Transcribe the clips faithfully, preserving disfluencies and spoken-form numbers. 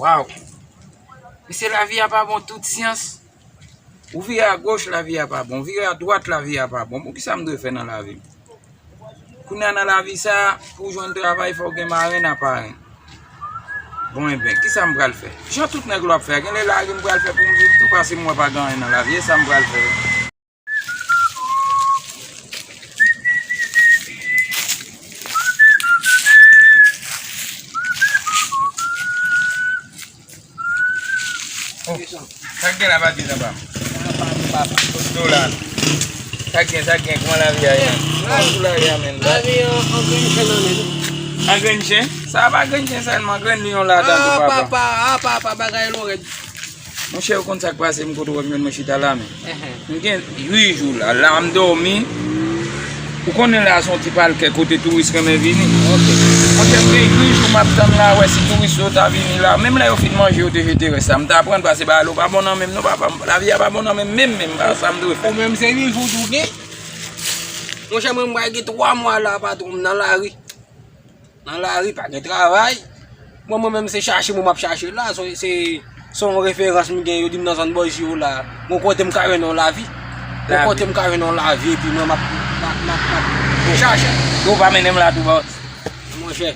Waw! Mesye, lavi a pa bon tout sans. Ou vire agoch, lavi a pa bon. Ou vire adwat, lavi a pa bon. Poukisa m dwe fè nan lavi m? Kounye a nan lavi sa, pou w jwenn travay, fò w gen marenn a parenn. Bon, enben, kisa m pral fè? Jan tout nèg yo ap fè a, gen lè lari m pral fè pou m viv tou, paske m wè pa gen anyen nan lavi, e sa m pral fè. Oh, sa k gen la, pa di anba m. Kote w la? Sa k gen, sa k gen, kòman lavi a ye, menm? Kòman lavi a, menm? Lavi an, an grenn chen nan men nou. An grenn chen? Sa a pa grenn chen sèlman, grenn lyon ladan tou, papa. Ah, papa, ah, papa, bagay lorèd. Monchè, ou konn sa k pase m kote w ap jwenn mwen chita la, men. M gen uit jou la, la m dòmi. Ou konnen la se yon ti palkè kote touris renmen vini. Monchè, m gen uit jou m ap tann la, wè si touris yo ta vini la. Menm lè yo fin manje, yo te jete rès la. M ta pran l pase ba yo, pa bon nan men m non, papa. Lavi a pa bon nan men m menm, menm, pa sa m dwe fè. Ou menm se uit jou tou gen? Monchè, mwen m pral gen twa mwa la, patwon, m nan lari. Nan lari, pa gen travay. Mwen, mwen menm, se chache mwen m ap chache la. Se, se, se yon referans m gen, yo di m nan zòn Bòzye yo la. Mwen kote m ka jwenn yon lavi. Mwen kote m ka jwenn yon lavi, epi mwen m ap, m ap, m ap, m ap chache. Yo pa mennen m la tou, bòs. Monchè.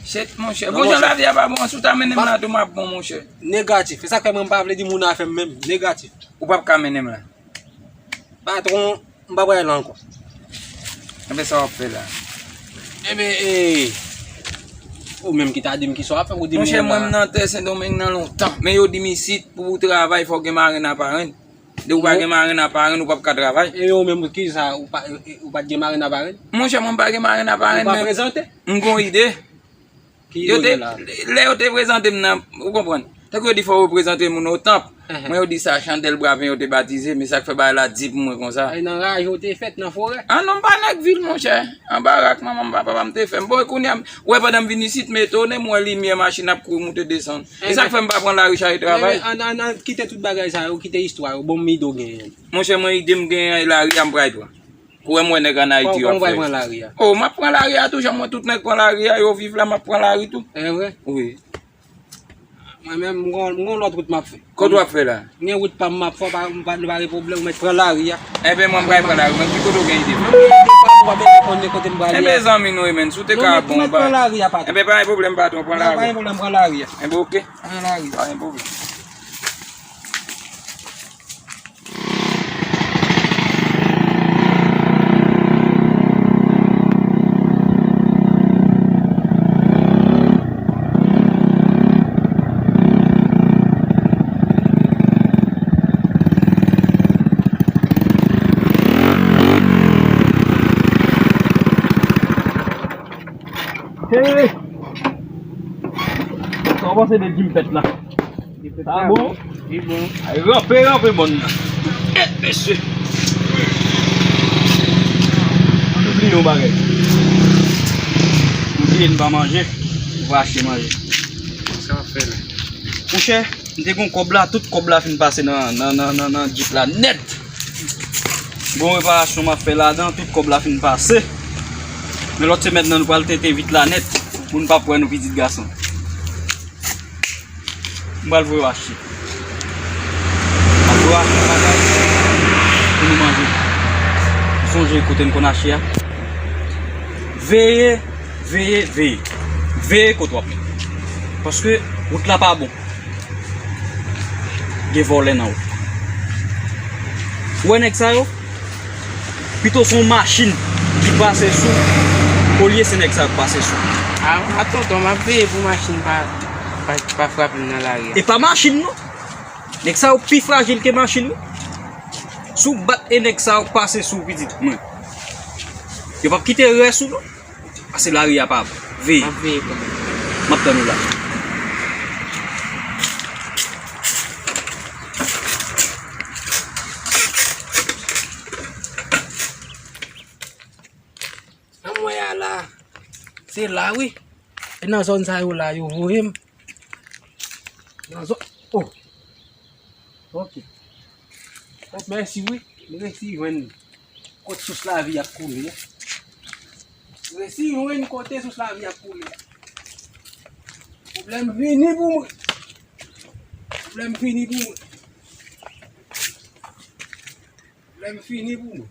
Shit, monchè. Bon, jan lavi a pa bon, si w ta mennen m la tou, m ap bon, monchè. Negatif. Se sa k fè mwen m pa vle di moun afè m menm. Negatif. Ou p ap ka mennen m la. Patwon, m pa pral la ankò. Enben, sa w ap fè la? Enben, e, ou menm ki ta di m kisa w ap fè, ou di m... Monchè, mwen, m nan tè Sendomeng nan lontan. Men yo di m isit, pou w travay, fò w gen marenn a parenn. Depi w pa gen marenn a parenn, ou p ap ka travay. E ou menm, kisa, ou pa, ou pa t gen marenn a parenn? Monchè, mwen, m pa gen marenn a parenn, men m gon ide. Yo te, lè yo te prezante m nan, ou konprann? Tankou yo di fò w reprezante moun o tanp. Mwen yo di sa, chandèl braven yo te batize, men sa k fè bagay la di pou mwen konsa. Ay, nan raje w te fèt, nan forè? Ah non, m pa nèg vil, monchè. Anba rak manman m, papa m te fè m. Bon, kounye a, ou wè pandan m vin isit, m etone, m wè limyè machin ap kouri moute desann. E sa k fè m pa pran lari chache travay. Ann, ann, ann kite tout bagay sa yo, kite istwa yo. Bon, m ido genyen. Monchè, mwen ide m genyen, e lari a m pral pran. Ou wè m wè nèg ann Ayiti yo ap fè. Kòman w pral pran lari a? Oh, m ap pran lari a tou, jan m wè tout nèg pran lari a, yo viv la, m ap pran lari tou. E vre? Wi. Mwen menm, m gon, m gon lòt wout m ap fè. Kote w ap fè la? M gen wout pa m m ap fè, pa, m pa, nou pa gen pwoblèm, ou mèt pran lari a. Enben, mwen, m pral pran lari, mwen, ki kote w gen ide? Mwen gen ide pa m, w ap konn kote m prale a. Enben, zanmi nou ye, menn, si w te ka bon, ou mèt pran lari a, patwon. Enben, pa gen pwoblèm, patwon, pran lari a. Pa gen pwoblèm, pran lari a. Enben, oke. Pran lari a. Pa gen pwoblèm. Hey! Sa w panse de Jim Pèt la? Li pèt la bon. Li bon. Ay, ranpe, ranpe bòn nan. Tèt mesye. M bliye yon bagay. M bliye n pa manje. M va achte manje. Sa w ap fè la? Monchè, m te gon kòb la, tout kòb la fin pase nan, nan, nan, nan, nan djip la nèt. Gon reparasyon m ap fè ladan, tout kòb la fin pase. Men lòt semèn nan, nou pral tenten vit la nèt, pou n pa p wè nou pitit gason. M pral voye w achte. M ap voye w achte bagay pou nou manje. Sonje kote n konn achte a. Veye, veye, veye. Veye kote w ap. Paske wout la pa bon. Gen vòlè nan wout. Ou wè nèg sa yo? Pito se yon machin ki pase sou, olye se nèg sa yo k pase sou. A, a tonton, m ap veye pou machin pa, pa, pa frape m nan lari a. E pa machin non. Nèg sa yo pi frajil ke machin wi. Si w bat e nèg sa yo k pase sou pitit mwen, yo p ap kite rès ou non. Pase lari a pa bon. Veye. M ap veye kanmenm. M ap tann ou la. Sa m wè a la, se la wi. E nan zòn sa yo la, yo voye m. Nan zòn, oh. Ok. Oh, mèsi wi. M resi jwenn kote sous lavi ap koule a. M resi jwenn kote sous lavi ap koule a. Pwoblèm vini pou mwen. Pwoblèm fini pou mwen. Pwoblèm fini pou mwen.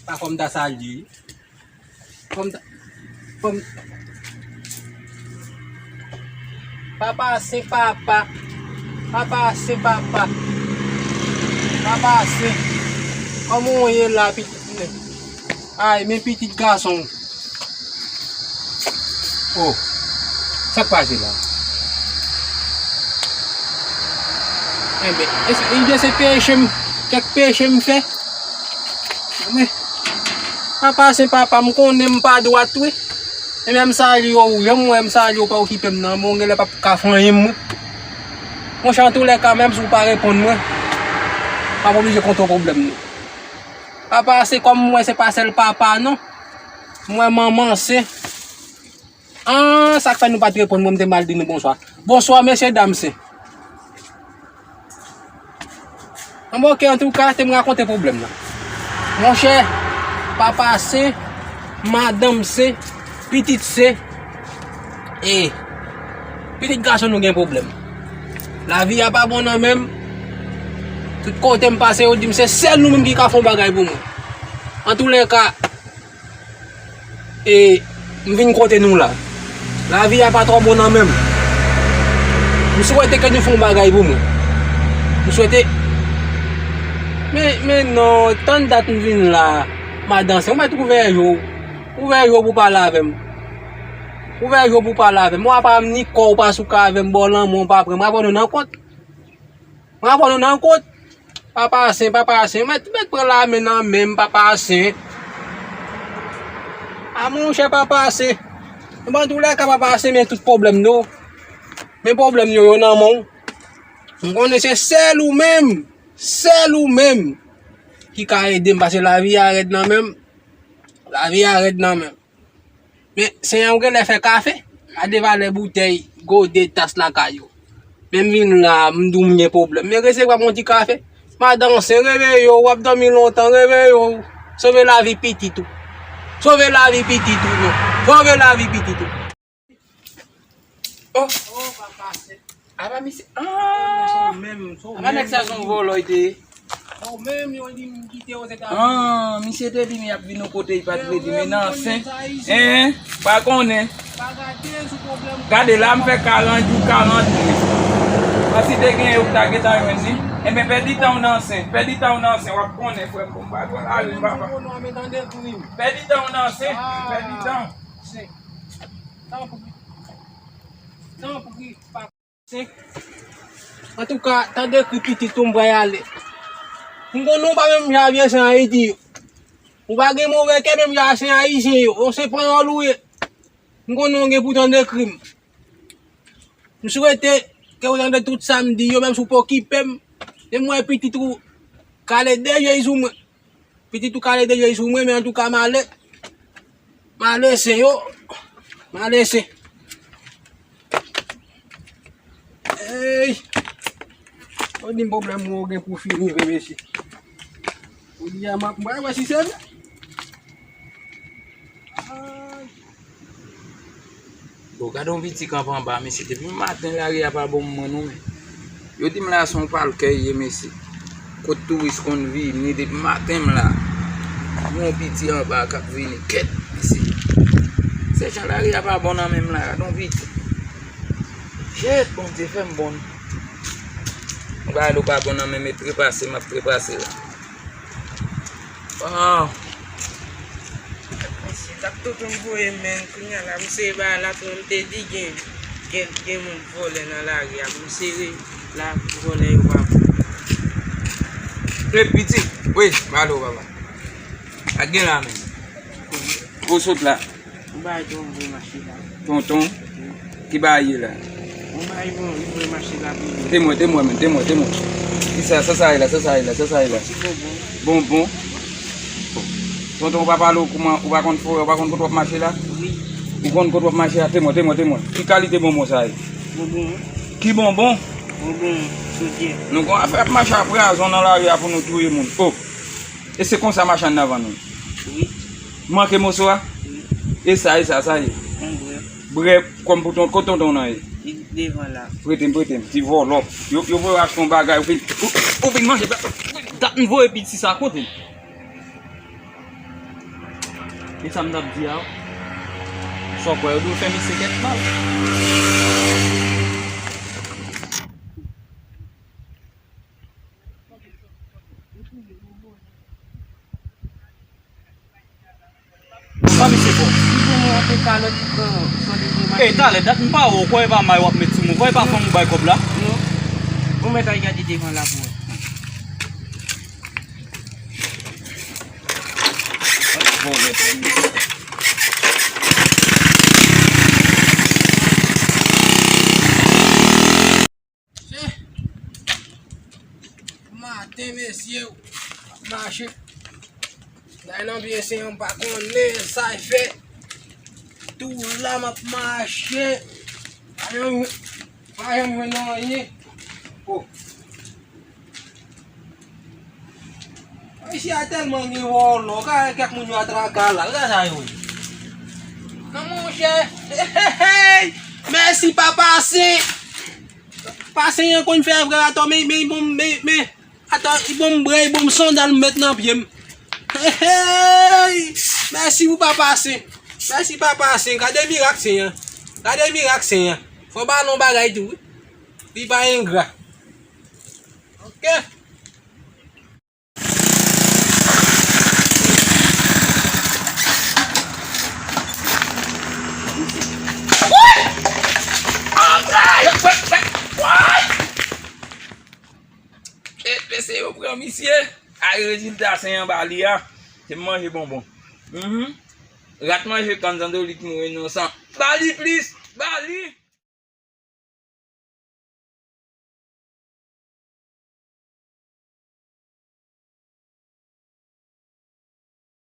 Pa fò m ta salye. Fò m ta, fò m, Papa Sen, papa. Papa Sen, papa. Papa Sen. Kòman w ye la, pitit mwen? Ay, men pitit gason. Oh, sa k pase la? Enben, ebyen se peche m, kèk peche m fè. Men, Papa Sen, papa, m konnen m pa dwat wi. Ebyen m salye w, jan m wè m salye w, pa okipe m nan, men w genlè p ap ka fè anyen mwen. Monchè, antoulèka, menm si w pa reponn mwen, m ap oblije konte w pwoblèm nou. Papa Sen, kòm m wè se pa sèl papa non. M wè manman Sen. An, sa k fè nou pa t reponn mwen, m te mal di nou bonswa. Bonswa, mesye dam Sen. Anben, oke, antouka, te m rakonte pwoblèm nan. Monchè, papa Sen, madanm Sen, pitit Sen, e pitit gason nou gen pwoblèm. Lavi a pa bon nan men m. Tout kote m pase, yo di m se sèl nou menm ki ka fè yon bagay pou mwen. Antoulèka, e m vin kote nou la. Lavi a pa twò bon nan men m. M swete ke nou fè yon bagay pou mwen. M swete. Men, men non, tann dat m vin la, madanm Sen, ou mèt ouvè je w. Ouvè je w pou pale avè m. Ouvè je w pou pale avè m. Ou apa m ni kò, ou pa souke avè m, ba w lanmou, ou pa pran. M ap pran nou nan kont. Mwen avè nou nan kont. Papa Sen, papa Sen, mèt, mèt pran lame nan men m, papa Sen. A monchè, papa Sen. Anben, antoulèka, papa Sen, men tout pwoblèm nou. Men pwoblèm yo, yo nan men w. M konnen se sèl ou menm, sèl ou menm ki ka ede m, paske lavi a rèd nan men m. Lavi a rèd nan men m. Men, Senyè, ou genlè fè kafe? Gade valè boutèy, gode, tas lakay ou. Men m vin la, m di w m gen pwoblèm. Men resevwa m yon ti kafe. Madanm Sen, reveye w, w ap dòmi lontan, reveye w. Sove lavi pitit ou. Sove lavi pitit ou, non. Sove lavi pitit ou. Oh! Oh, papa Sen. Apa misye, ah! Apa nèg sa se yon vòlò li te ye? Ou menm, yo di m kite Ozetazini. Ah, misye te di m y ap vin yon kote, li pa t vle di, men nan Sen. Hein, pa konnen. Gade la, m fè karant jou, karant nwi. Ansi te gen yo ki ta gentan jwenn li. Enben, pèdi tan w nan Sen, pèdi tan w nan Sen, w ap konnen, frè m, bon, m pa konn lari, papa. Pèdi tan w nan Sen, pèdi tan. Tanpri. Tanpri, papa. Antouka, tande kri pitit ou, m pral ale. M konnen w pa menm jan avè Sen Ayiti yo. Ou pa gen move kè menm jan a Sen Ayisyen yo. Ou se panyòl ou ye. M konnen w gen pou tande kri m. M swete ke w tande tout sa m di yo, menm si w pa okipe m. E m wè pitit ou kale de je sou mwen. Pitit ou kale de je sou mwen, men antouka m ale. M ale Sen yo. M ale Sen. Ey! Ou di m pwoblèm ou gen pou fini vre, mesye. Ou di a m ap, m pral wè si se vre. Ay. Bon, gade yon piti kanpe anba, mesye. Depi maten, lari a pa bon pou mwen, non, men. Yo di m la se yon palkè ye, mesye. Kot touris konn vini, depi maten m la. Yon piti anba k ap vini, kèt, mesye. Se jan lari a pa bon nan men m la, gade yon piti. Jet, Bondye fè m bon. Yon bagay ou pa bon nan men m, e trepase, m ap trepase la. Ah. Mesye, t ap tonton voye men, kounye a la, misye ba la tou, m te di gen, gen, gen moun vòlè nan lari a, misye la, vòlè yo pa bon. E piti, wi, balo, papa. A gen la men. Ou sot la. Ou bay tonton voye mache la. Tonton? Ki bagay ye la? Yon bagay bon, li voye mache la pou li. Temwen, temwen, men, temwen, temwen. Ki sa, sa, sa ye la, sa, sa ye la, sa, sa ye la. Ti bonbon. Bonbon. Tonton, ou pa pale, ou kouman, ou pa konn forè, ou pa konn kote w ap mache la? Wi. Ou konn kote w ap mache a? Temwen, temwen, temwen. Ki kalite bonbon sa ye? Bonbon. Ki bonbon? Bonbon, sodyè. Nou gon afè ap mache a pwazon nan lari a pou nou touye moun. Oh! E se konsa machann nan vann ou? Wi. Manke moso a? Wi. E sa, e sa, sa ye. Yon brè. Brè, kòm pou ton, kot tonton nan ye? Li devan la. Prete m, prete m, ti vòlò. Yo, yo voye w achte yon bagay, ou vin, ou, ou vin manje, dat m voye piti sa kote. E sa m t ap di a w. Sa w kwè yo dwe fè misye kèk mal. Sa misye fè w? Li jwenn yon anpe kalòt ki pran sòlid li. E talè, dat m pa wè w, kwè e pa may w ap met sou mwen, kwè e pa fanm ou bay kòb la? Non. Ou mèt al gade devan la pou wè. Maten, mesye, m ap mache. Day nan byen se yon pa konnen sa e fè. Tou la m ap mache. Pa janm, pa janm jwenn anyen. Oh. Isi a tèlman gen vòlò, ka kèk moun yo atraka la, gade sa yo ye. Non, monchè. Hey, hey, hey. Mèsi, papa Sen. Papa Sen an konn fè vre, atò, men, men, bon, men, men, atò, li ban m brè, li ban m sandal, m met nan pye m. Hey, hey. Mèsi pou papa Sen. Mèsi, papa Sen. Gade mirak Sen an. Gade mirak Sen an. Fò ba nou bagay tou, wi. Li pa engra. Ok. E, mesye yo pran misye. Ay, rezilta Sen an ba li a. Se manje bonbon. Mhm. Rat manje kann, zandolit mouri nan san. Ba li plis. Ba li.